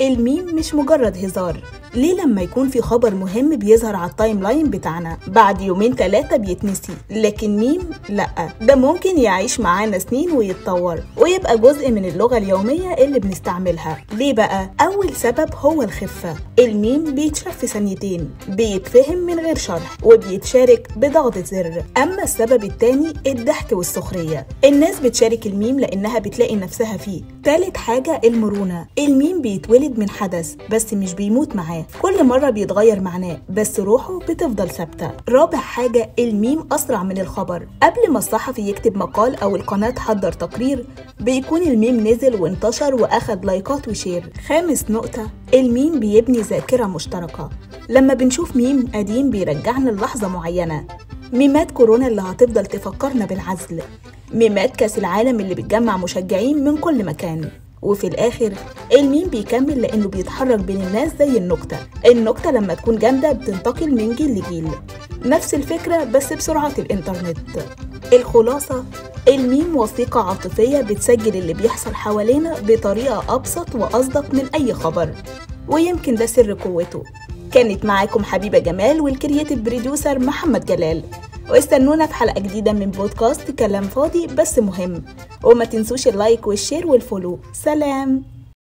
الميم مش مجرد هزار. ليه لما يكون في خبر مهم بيظهر على ال timeline بتاعنا بعد يومين 3 بيتنسي، لكن ميم لأ، ده ممكن يعيش معانا سنين ويتطور ويبقى جزء من اللغة اليومية اللي بنستعملها. ليه بقى؟ أول سبب هو الخفة. الميم بيتشاف في ثانيتين، بيتفهم من غير شرح، وبيتشارك بضغطة زر. أما السبب التاني الضحك والسخرية. الناس بتشارك الميم لأنها بتلاقي نفسها فيه. تالت حاجة المرونة. الميم بيتولد من حدث بس مش بيموت معاه، كل مرة بيتغير معناه بس روحه بتفضل ثابتة. رابع حاجة الميم أسرع من الخبر. قبل ما الصحفي يكتب مقال أو القناة تحضر تقرير بيكون الميم نزل وانتشر وأخد لايكات و share. خامس نقطة، الميم بيبني ذاكرة مشتركة. لما بنشوف ميم قديم بيرجعنا للحظة معينة، ميمات كورونا اللي هتفضل تفكرنا بالعزل، ميمات كاس العالم اللي بتجمع مشجعين من كل مكان. وفي الآخر الميم بيكمل لأنه بيتحرك بين الناس زي النكتة. النكتة لما تكون جامدة بتنتقل من جيل لجيل، نفس الفكرة بس بسرعة الإنترنت. الخلاصة، الميم وثيقة عاطفية بتسجل اللي بيحصل حوالينا بطريقة أبسط وأصدق من أي خبر، ويمكن ده سر قوته. كانت معاكم حبيبة جمال وال creative producer محمد جلال، واستنونا في حلقة جديدة من بودكاست كلام فاضي بس مهم. وما تنسوش ال like وال share وال follow. سلام.